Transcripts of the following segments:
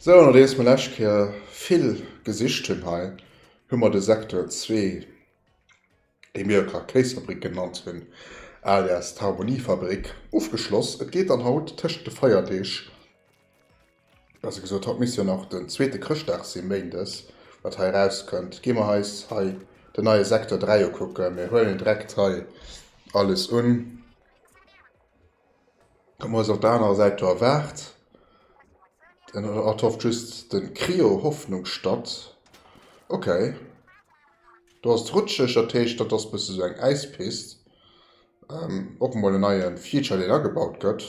Sou, nodeems mer lescht Kéier vill gesicht hunn hei, hu mer de Secteur 2, dee mir Krakéisfabrik genannt hunn, alias d'Harmoniefabrik, ofgeschloss. Et geet dann haut tëscht de Feierdeeg, besser gesot haut misst jo nach den zweete Chrëschtdag sinn, méindes, wat hei erauskënnt, gi mer eis hei den neie Secteur 3 ukucken. Mir huelen direkt hei alles un. Wat mer eis op der anerer Säit do erwaart, en erhofft just de Cryo Hoffnung statt. Ok, do ass et rutscheg, dat heescht dat ass bësse sou eng Äispist. Och mol en neie Feature deen agebaut gëtt.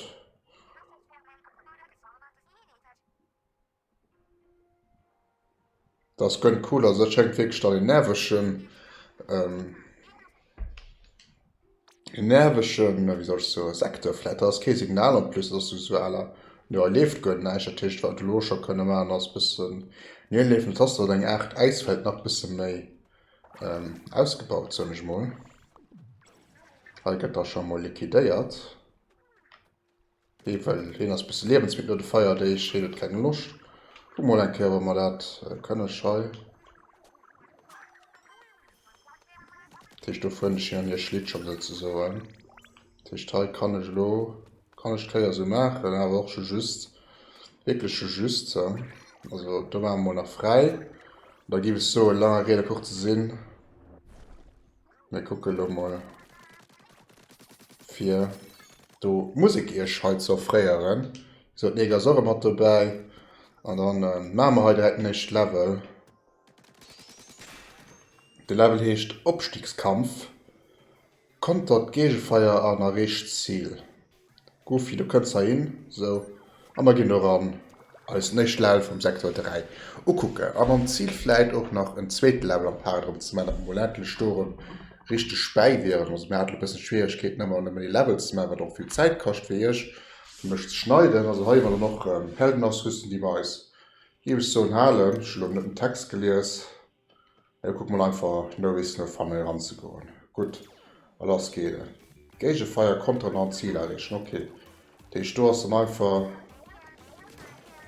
Dat ass gönn cool, also dat schéngt wierklech dann een nervegen, een nervegen, wéi soll ech soen, Secteur vläit. Dat ass kee Signal en plus, dat ass esou à la, jo hei leeft guer näischt. Dat heescht wat elo scho kënne maachen ass bëssen hir leefen. Et ass dann eng Aart Äisfeld nach bësse méi ausgebaut soen ech mol. Hei gëtt da scho mol liquidéiert. Hee well heen ass bësse liewensmidd no de Feierdeeg, heen huet keng Loscht. Kucke mol eng Kéier wa mer dat kënne schei. Dat heescht do fueren ech hin an hier Schlittschong souzesoen. Dat heescht hei kann ech elo, kann ech d'Kéier esou maachen, awer och scho just, wierklech scho just. Also do maache mer mol nach fräi. An da géif ech soen, langer Rede kurzer Sinn. Mir kucke lo mol fir do Musek iech hei ze offréieren. Sou d'Neger ass och mat dobäi an dann maache mer hei direkt den éischte Level. De Level heescht Opstiegskampf, kontert d'Géigefeier an erreecht d'Zil. Goofy, du kënns heihin, sou, a mer ginn do eran eis éischt Level vum Sektor 3 ukucken an am Zil vläit och nach en zweete Level am Park erëm ze maachen, datt mer mol endlech do erëm richteg bäi wieren. Also mir hate lo e bëssen Schwieregkeeten ëmmer nëmmen déi Levels ze maachen, wat och vill Zäit kascht fir iech, fir mech ze schneiden. Also hei hu mer dann och Heldenausrüstung, déi mer eis, géif ech soen, halen. Ech hu lo net den Text gelies. Elo kucke mol einfach no risk no fun hei eranzegoen. Gutt, a lass geet et. Géigefeier konteren an Zil erreechen. Ok, dat heescht do ass dann einfach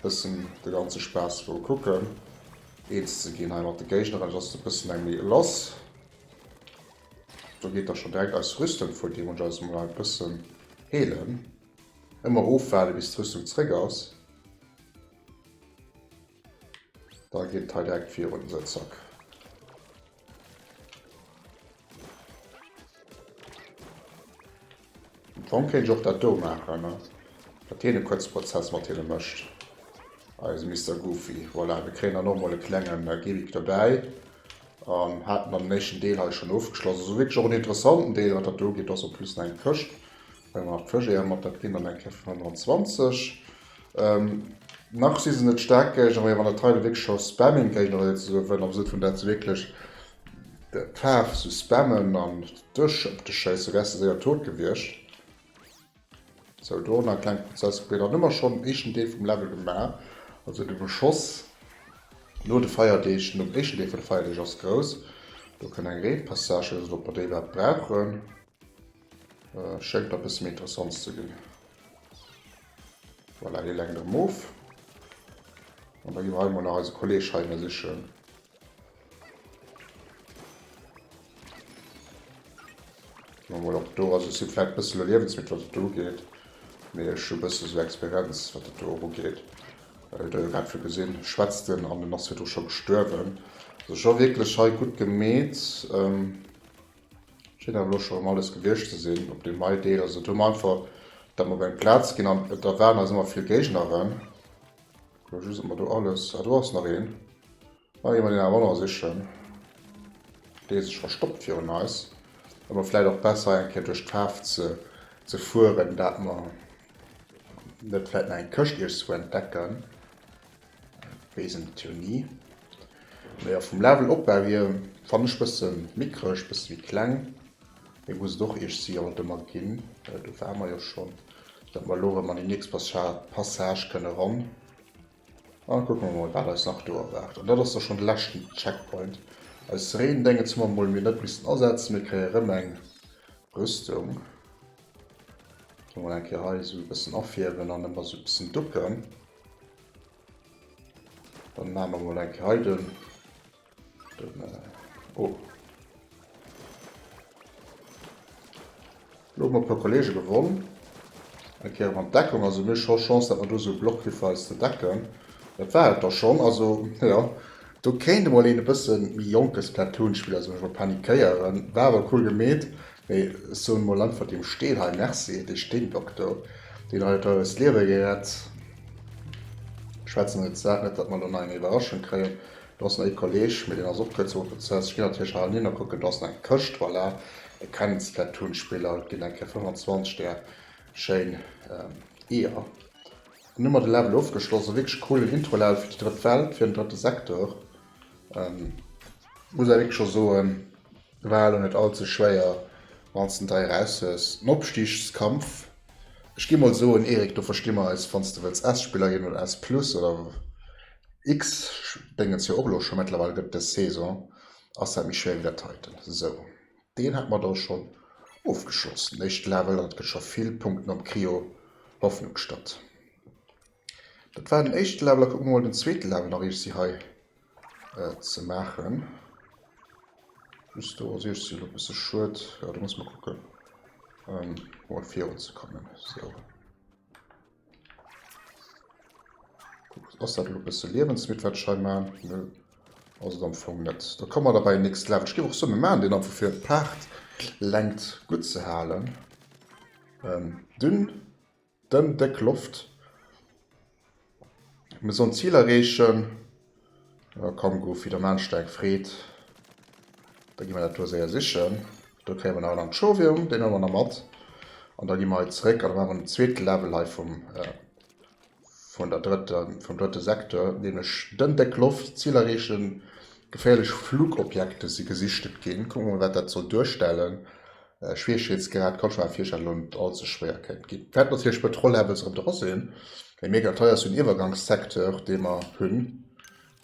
bëssen de ganze Spaass wou kucken eens ze ginn hei mat de Géigneren. Dat ass e bëssen eng méi lass. Do geet da schon direkt eis Rüstung futti. Déi muss ech eis mol hei e bëssen heelen. Ëmmer ofwaarde bis d'Rüstung zréck ass. Da geet et hei direkt virun, sou zack. Am Fong kéint ech och dat do maachen, ne? Dat hien e kuerze Prozess mat hinne mécht, eise Mister Goofy. Voilà, mir kréien dann och mol e klengen Gimmick dobäi an haten dann den éischten Deel hei schonn ofgeschloss. Also wierklech och en interessanten Deel, wat dat do ugeet. Do ass en plus nach eng Këscht. Hei hu mer nach d'Fëscheeër mat, dat ginn dann eng Kéier 25. Nach si se net staark Géigner, mee wann dat hei wierklech scho Spamming Géigner sinn, esou am Sënn vun dat se wierklech d'Faarf sou spammen an dech op dech schéissen, wäers de séier tot gewiescht. Sou, do nach e klenge Prozess gebiet. Dann hu mer schonn den éischten Deel vum Level gemaach, also de Beschoss no de Feierdeeg, nom éischten Deel vun de Feierdeeg ass grouss. Do kënnt eng Reepassage, ech weess net ob mer déi iwwerhaapt brauchen. Schéngt e bësse méi interessant ze ginn. Voilà, hie lenkt erëm of. An da gi mer hei mol nach eise Kolleg hei ënnersichen. Gi mer mol och do. Also ech si vläicht e bësse lo liewensmidd, wat dat do ugeet. Mee ech hu e bësse sou Experienz, wat dat do och ugeet. Hutt der jo grad vu gesinn, schwätzt en an en ass virdru scho gestuerwen. Also scho wierklech hei gutt gemeet. Schéngt awer elo scho rem alles gewiescht ze sinn op deem hei Deel. Also et hu mer einfach dat mer op eng Plaz ginn an et erwaarden eis ëmmer vill Géigneren. Kucke just ob mer do alles, ah do ass nach een. Ah gi mer deen awer och nach sichen. Dee sech verstoppt virun eis. Ëmmer vläit och besser eng Kéier duerch d'Faarf ze ze fueren, dat mer net vläit nach eng Këscht iergendzwou entdecken. Wees een et jo ni. Mee jo vum Level Opbau hier fannen ech bëssen mickreg, bëssen méi kleng. Mee muss et och iech si alt ëmmer ginn. Do ware mer jo schonn. Dat mer elo erëm an déi nächst Passage kënne ran. An kucke mer mol wat eis nach do erwaart. An dat ass da schonn de leschten Checkpoint. Eis Reendéngens hu mer mol mir net missen asetzen. Mir kréie rëm eng Rüstung. Mol eng Kéier hei esou e bëssen afierwen an ëmmer esou e bëssen ducken. Dann maache mer mol eng Kéier hei den, den, oh. Elo hu mer e puer Kollege gewonn. Eng Kéier erëm an d'Deckung. Also mir hu scho Chance, datt mer do esou e Block hu fir eis ze decken. Dat war et da schonn. Also jo, do kéint emol een e bësse méi jonke Splatoon-Spiller, soen ech mol, panikéieren. War awer cool gemeet. Mee ech soen emol einfach deem Steen hei Merci, dee Steenblock do, deen hei huet eis d'Liewe gerett. Schwätzen net Saach, net datt mer elo nach eng Iwwerraschung kréien. Do ass nach ee Kolleg, mee deen ass och kuerz viru Prozess. Ech ginn natierlech heihinner kucken, do ass nach eng Këscht, voilà. E kennen Splatoon-Spiller, et ginn eng Kéier 25 där schéin Eeër. Dann hu mer de Level ofgeschloss, e wierklech coolen Intro-Level fir déi drëtt Welt, fir den drëtte Sektor. Muss awer wierklech scho soen, war elo net all ze schwéier, wann s de den 3 eraus hues. Den Opstigskampf, ech gi mol soen, Eric, do versti mer eis, wann s de wëlls S-Spiller ginn oder S plus oder X, Déngens jo och elo scho mëttlerweil gëtt dës Saison, ass dat méi schwéier wéi dat heiten. Sou. Deen hat mer da schonn ofgeschloss, den éischte Level, an et gëtt scho vill Punkten op Cryo Hoffnungsstadt. Dat war den éischte Level, da kucke mer mol den zweete Level nach iech si hei ze maachen. Just do ass iech si elo e bësse schued, jo do muss mer kucken mol virun ze kommen. Sou. Ass dat elo e bësse liewensmidd wat ech hei maan? Nö, ass et am Fong net. Da komme mer da bei den nächste Level. Ech géif och soen, mir maachen deen einfach fir d'Paart-Längt gutt ze halen. Dünn, dënn, déck Loft. Mir sollen d'Zil erreechen. Ja, komm Goofy, da maan ech der eng Freed. Da gi mer dat do séier sichen. Do kréie mer nach en Anchovium, deen huele mer nach mat. An da gi mer hei zréck an da maache mer den zweete Level hei vum, vun der drëtter, vum drëtte Secteur, nämlech dënn déck Loft, Zil erreechen, geféierlech Flugobjekte si gesichtet ginn. Kucke mer mol, wat dat soll duerstellen. Schwierigkeetsgrad kann ech mer awer virstellen, elo net all ze schwéier kéint ginn. Wäert natierlech bei Troll-Levels erëm dra sinn, mee mega teuer ass jo den Iwwergangssecteur, dee mer hunn.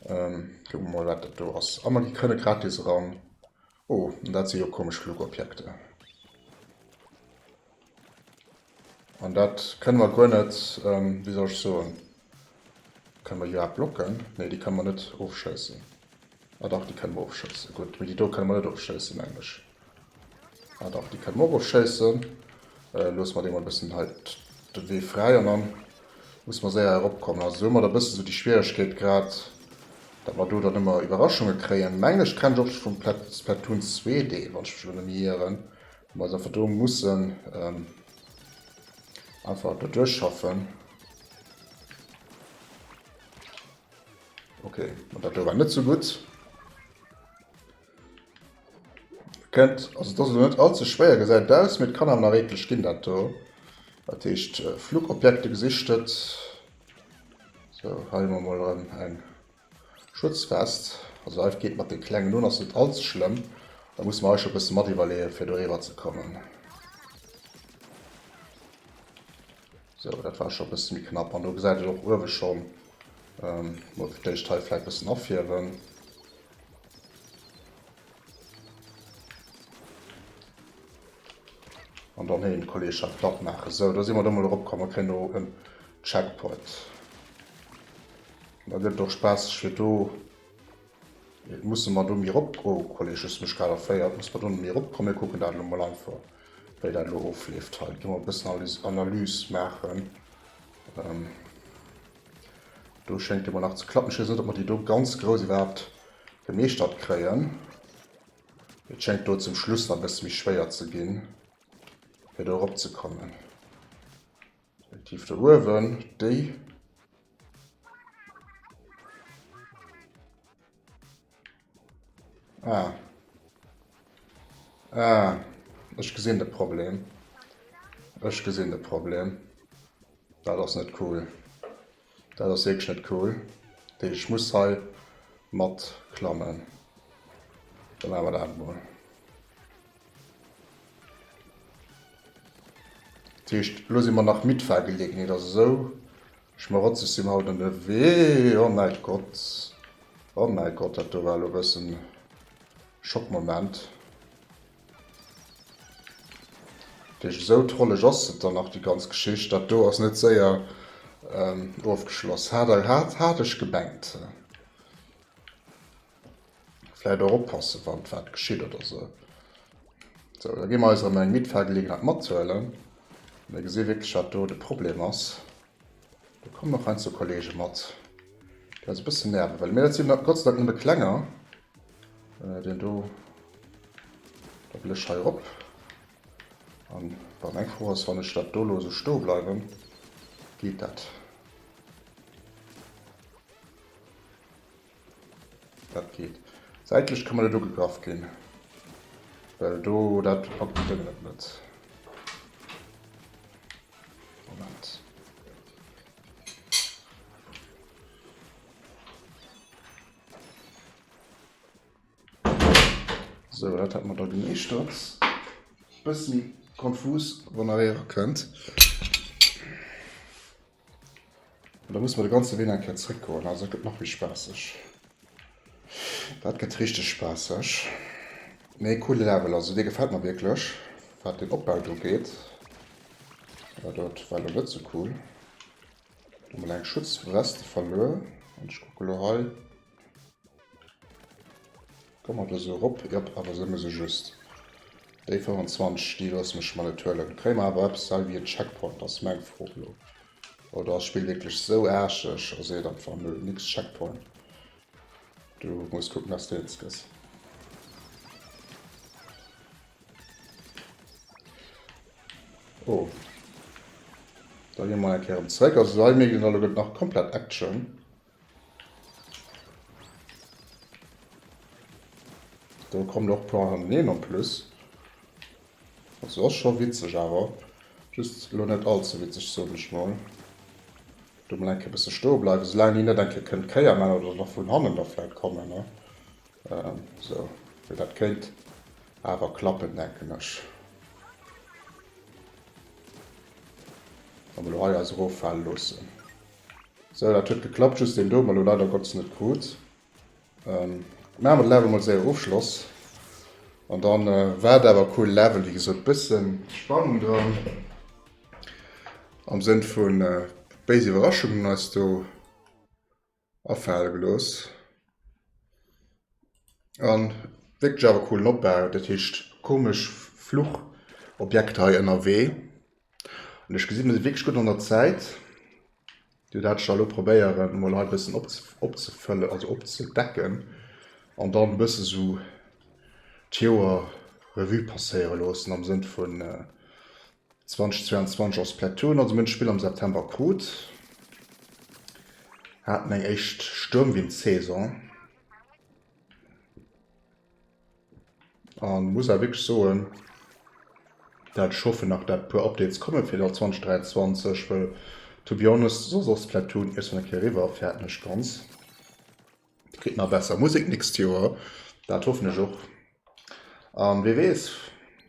Kucke mer mol, wat dat do ass. A mer kënne gratis eran. Oh, an dat si jo komesch Flugobjekte. An dat kënne mer guer net, wéi soll ech soen, kënne mer iwwerhaapt blocken? Nee, déi kënne mer net ofschéissen. Ah dach, déi kënne mer ofschéissen. Gutt, mee déi do kënne mer net ofschéissen, mengen ech. Ah dach, déi kënne mer och ofschéissen. Loosse mer deem mol e bëssen hei de Wee fräi an dann musse mer séier eropkommen. Also do hu mer da e bësse sou déi Schwieregkeet grad, datt mer do dann ëmmer Iwwerraschunge kréien. Mengen ech, kennen ech och vum Splatoon 2 Deel, wann ech mech elo net méi ieren. Wou mer eis einfach do mussen einfach do duerchschaffen. Okay, an dat do war net sou gutt. Kennt, also dat ass elo net all ze schwéier, gesäit et aus, mee et kann awer nach eklech ginn dat do. Dat heescht Flugobjekte gesichtet. Sou, hei hu mer mol erëm eng Schutzwest, also hei geet mat de klengen un, ass net all ze schlëmm. Da musse mer eis scho bësse mat iwwerleeën, fir do eriwwer ze kommen. Sou, dat war scho bësse méi knapp. An do gesäit et och uewe schonn. Mol fir d'éischt hei vläicht bëssen afierwen. An dann heen Kolleg hei platt maachen. Sou, do si mer do mol eropkomm. Mer kréien do en Checkpoint. Da gëtt et och spaasseg fir do musse mer do méi erop, oh Kolleg hues mech grad erféiert, musse mer do méi erop kommen. Mir kucken dat elo mol einfach wéi dat elo ofleeft hei. Gi mer e bëssen Analys maachen. Do schéngt jo mol nach ze klappen. Ech weess net ob mer déi do ganz grouss iwwerhaapt gemeeschtert kréien. Et schéngt do zum Schluss nach e bësse méi schwéier ze ginn fir do erop ze kommen. Effektiv do uewen déi. Ah. Ah. Ech gesinn de Problem. Ech gesinn de Problem. Dat ass net cool. Dat ass wierklech net cool. Ech muss hei mat klammen. Da maache mer dat emol. Dat heescht, elo si mer nach Mitfahrgelegenheet, also esou schmarotzeg si mer haut ënnerwee. Oh mäi Gott, oh mäi Gott, dat do war elo e bëssen Schockmoment. Dat heescht, esou trolleg ass et dann nach, déi ganz Geschicht. Dat do ass net séier ofgeschloss, hat, hat, hat ech gemengt. Vläit och oppassen, wann wat geschitt oder sou. Sou, da gi mer eis erëm eng Mitfahrgelegenheit mathuelen. Mir gesi wierklech, wat do de Problem ass. Do kommen och heiansdo Kollege mat, déi eis e bëssen nerve wëllen. Mee dat sinn Gott sei Dank nëmme klenger. Deen do, da wëll ech hei erop. An bon, eng Fro ass, wann ech dat do elo esou stoe bleiwen, geet dat? Dat geet. Säitlech ka mer net ugegraff ginn, well do dat packt den Dëngen et net. Moment. Sou, dat hätte mer da gemeeschtert. Bëssi konfus, wann der erakënnt. An da musse mer de ganze Wee nach eng Kéier zréckgoen. Also dat gëtt nach méi spaasseg. Dat gëtt richteg spaasseg. Nee, coole Level. Also dee gefält mer wierklech, wat den Opbau do geet. Dat war elo net sou cool. Do mol eng Schutzweste verluer. An ech kucke lo hei. Komme mer do sou erop? Jop, awer se musse just déi 25, déi loosse mech mol net huelen. Kréie mer awer eppes hei wéi en Checkpoint, ass meng Fro elo. Oder ass d'Spill wierklech sou aarscheg a seet einfach nö, nix Checkpoint, du muss kucken dass de eens gëss. Oh, da gi mer eng Kéier erëm zeréck. Also hei mierkt een, elo gëtt nach komplett Action. Do kommen och puer hannereen en plus. Also ass scho witzeg awer just lo net all ze witzeg soen ech mol. Do mol eng Kéier bësse stoe bleiwen, soulaang déi net eng Kéier kënnt Kéier man oder nach vun hannen da vläit kommen ne. Sou, mee dat kéint awer klappen denken ech. Wa mer lo hei eis eroffale loossen. Sou, dat huet geklappt, just deen do hu mer lo leider Gottes net krut. Maache mer de Level mol séier Ofschloss. An dann war et awer cool Level, wéi gesot, bëssen Spannung dran. Am Sënn vun béis Iwwerraschungen eis do afale gelooss. An wierklech awer coolen Opbau, dat heescht komesch Fluchobjekter hei ënnerwee. An ech gesinn, mir si wierklech gutt an der Zäit. Dir dat ech da elo probéieren emol hei e bëssen opzefëllen, also opzedecken an dann e bësse sou d'Joer Revue passéiere loossen am Sënn vun 2022 ass Splatoon, also mir hunn d'Spill am September krut, haten eng éischt Sturmwind-Saison. An muss awer wierklech soen, dat ech hoffen nach dat puer Updates komme fir 2023, well to be honest soss ass Splatoon iergendwann eng Kéier eriwwer, fäerten ech ganz. Kritt nach besser Musek nächst Joer, dat hoffen ech och. An wee weess,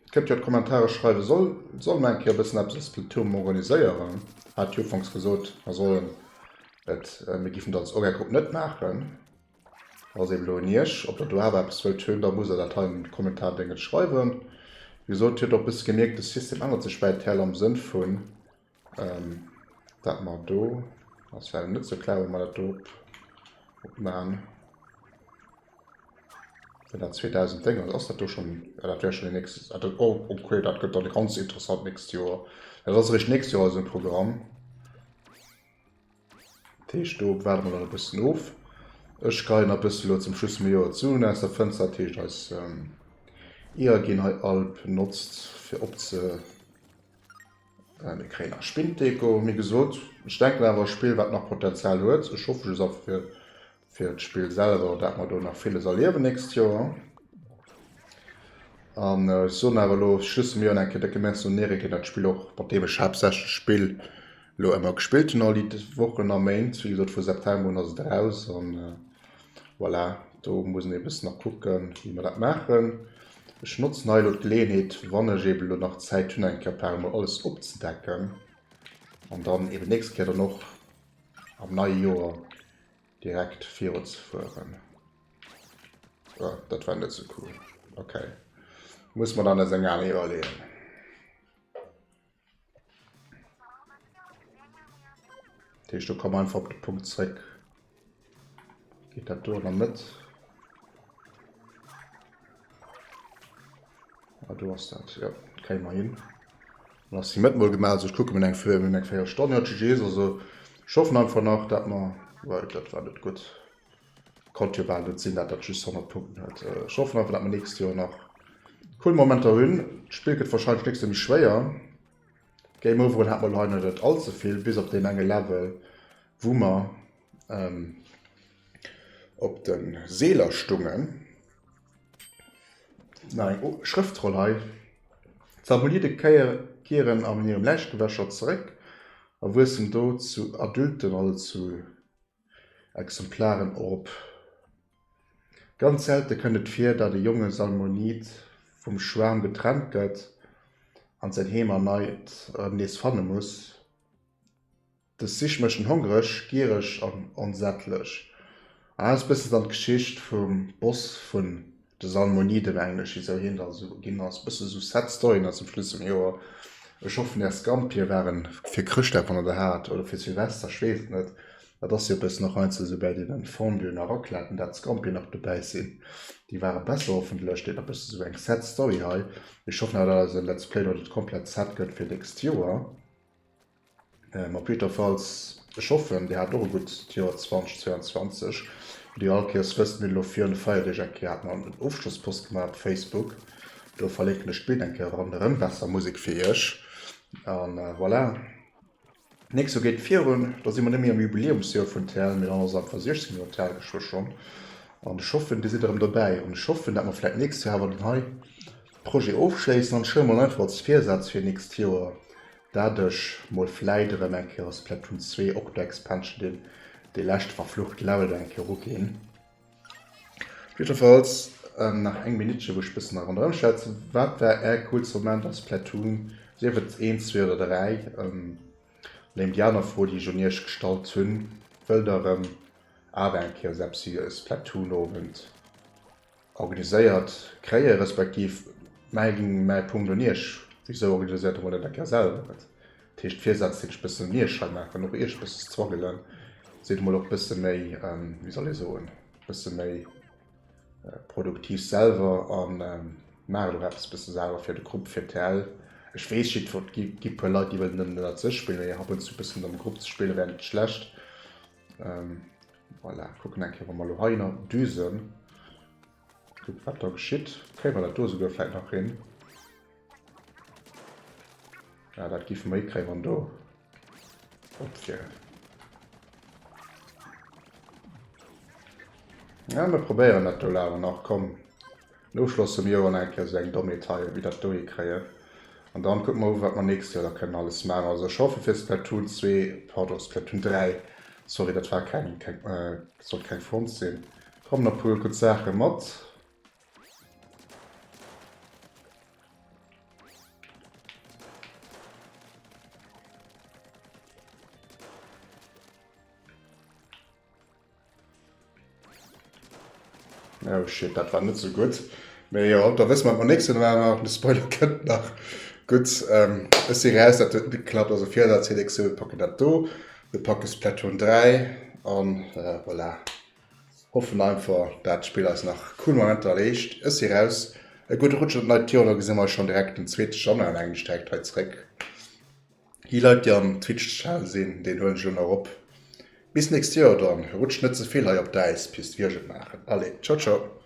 kënnt jo an d'Kommentare schreiwen, soll solle mer eng Kéier e bëssen eppes a Splatoon organiséieren? Hat jo ufanks gesot, mer sollen et, mir giffen dat als Orga-Grupp net maachen. Ass eben elo un iech, ob der do awer eppes wëllt hunn, da musst der dat hei an de Kommentardéngen schreiwen. Wéi gesot, dir hutt och e bësse gemierkt, de System ännert sech bäi TL am Sënn vun, dat mer do, ass leider net sou klar, wéi mer dat do opmaen, wenn dat 2000 Déng ass, ass dat do schonn, ah dat wär schonn déi nächst, ah dat, oh okay, dat gëtt dann ganz interessant d'nächst Joer. Dat ass eréischt d'nächst Joer eisen Programm. Dat heescht, do waarde mer dann e bëssen of. Ech geien nach e bësse lo zum Schluss vum Joer d'Suen aus der Fënster. Dat heescht, eis Ier ginn hei all benotzt, fir opze. Mir kréien nach Spinddeko. Wéi gesot, ech denken awer e Spill, wat nach Potenzial huet. Ech hoffe just einfach fir fir d'Spill selwer, dat mer do nach villes erliewen nächst Joer. An ech soen awer elo, ech schlësse mir un eng Kéier décke Merci un Eric, deen dat Spill och, mat deem ech haaptsächlech d'Spill elo ëmmer gespillt hunn all déi Wochen a Méint. Wéi gesot, vu September un ass et eraus an voilà, do muss een e bëssen nach kucken, wéi mer dat maachen. Ech notzen hei elo d'Geleeënheet, wann ech eeben elo nach Zäit hunn, eng Kéier par emol alles opzedecken an dann eeben d'nächst Kéier dann och am neie Joer Direkt virun ze fueren. Oh, dat war net sou cool. Okay. Muss mer dann eis eng aner iwwerleeën. Dat heescht, do komm einfach op de Punkt zréck. Geet dat do an der Mëtt? Ah, do ass dat. Jo, kréie mer hin. Dann ass déi Mëtt mol gemaach. Also ech kucke mir eng mir hunn eng 4 Stonn. Jo, GGs. Also ech hoffen einfach nach, dat mer, well dat war net gutt. Konnt jo bal net sinn, dat dat just 100 Punkten huet. Ech hoffen einfach, dat mer nächst Joer nach cool Momenter hunn. D'Spill gëtt wahrscheinlech nächst Joer méi schwéier. Game Overen hat mer elo hei nach net all ze vill, bis op deen enge Level, wou mer op de Seeler stungen. Nach eng Schrëftroll hei. D'Samoyede kieren an hirem Läichgewäscher zeréck a wuessen do zu Adulten, also zu Exemplaren erop. Ganz selte kënnt et vir, datt e jonge Salmonid vum Schwaarm getrennt gëtt an säin Heem erneit nees fanne muss. Dës Sich mécht en hongreg, giereg an onsättlech. An dat ass e bëssen dann d'Geschicht vum Boss vun de Salmonide mengen ech, wisou hien da sou ginn ass. Bësse sou sad Story nach zum Schluss vum Joer. Ech hoffen är Scampie waren fir Chrëschtdag wann der der hat oder fir Silvester, ech weess et net. Dat ass jo e bëssen och heiansdo sou bäi deenen Fonduen a Racletten dat d'Scampie nach dobäi sinn. Déi ware besser hoffentlech. Déi e bësse sou eng sad Story hei. Ech hoffen awer dat eise Let's Play do net komplett sad gëtt fir nächst Joer. Op jiddwerfalls, ech hoffen, Dir hat och e gutt Joer 2022. Wéi Dir all Kéiers wësst, mir hunn elo virun de Feierdeeg eng Kéier hate mer en Ofschlosspost gemaach op Facebook. Do verlénken ech d'Bild eng Kéier eran, erëm besser Musek fir Iech. An voilà, d'nächst Joer geet et virun. Da si mer net méi am Jubiläumsjoer vun TL, mee dann ass einfach 16 Joer TL geschwë schonn. An ech hoffen, Dir sidd erëm dobäi. An ech hoffen, dat mer vläicht d'nächst Joer awer dann hei de Projet ofschléissen. An ech huele mol einfach als Virsaz fir d'nächst Joer, Dat ech mol vläit erëm eng Kéier Splatoon 2 Octo Expansion, deen dee leschte verfluchte Level do eng Kéier eruginn. Jiddefalls nach eng Minuttche wou ech bëssen nach ronderëm schwätzen. Wat war är coolste Moment a Splatoon, sief et een, zwee oder dräi? An déi aner Fro déi ech un iech gestallt hunn, wëllt der erëm awer eng Kéier esou eppes wéi e Splatoon Owend Organiséiert kréie respektiv mäi mäi Punkt un Iech, wisou organiséiert Der mol net eng Kéier selwer et? Dat heescht d'Virsätz déi ech bëssen un Iech hei maachen, och Iech bësse struggelen, sidd emol och bësse méi, wéi soll ee soen, bësse méi produktiv selwer a maacht och eppes bësse selwer fir de Grupp, fir d'TL. Ech weess jiddwer, et gi puer Leit déi wëllen nëmmen ënnert sech spillen, mee ab und zu bëssen am Grupp ze spille wär net schlecht. Voilà, kucken eng Kéier, wa mer elo hei nach düsen. Kuck, wat da geschitt. Kréie mer dat do esouguer vläit nach hin. Ja, dat géife mer hikréien, wann do op wier. Ja, mir probéieren dat do awer nach. Komm. En Ofschloss vum Joer nach eng Kéier esou eng Dommheet hei, wéi dat do hikréien. An dann kucke mer u wat mer nächst Joer da kënnen alles maachen. Also ech hoffe fir Splatoon 2, pardon, Splatoon 3, sorry, dat war keng, keng, sollt keng Front sinn, kommen nach e puer gutt Saache mat. Oh shit, dat war net sou gutt. Mee jo, da wësse mer, wat mer nächsten Mal maachen. De Spoiler kënnt nach. Gutt, ähm, ech si raus, dat huet net geklappt. Also Virsaz fir nächst Joer, mir packen dat do. Mir packe Splatoon 3 an äh, voilà. Hoffen einfach, dat d'Spill eis nach cool Momenter erleecht. Ech si raus. E gudde Rutsch an d'neit Joer, da gesi mer eis schonn direkt den zweete Januar, mengen ech, direkt hei zeréck. Déi Leit déi am Twitch-Channel sinn, deen huelen ech elo nach op. Bis nächst Joer dann, rutscht net ze vill hei op d'Äispist, wéi ech et maachen. Allez, ciao ciao.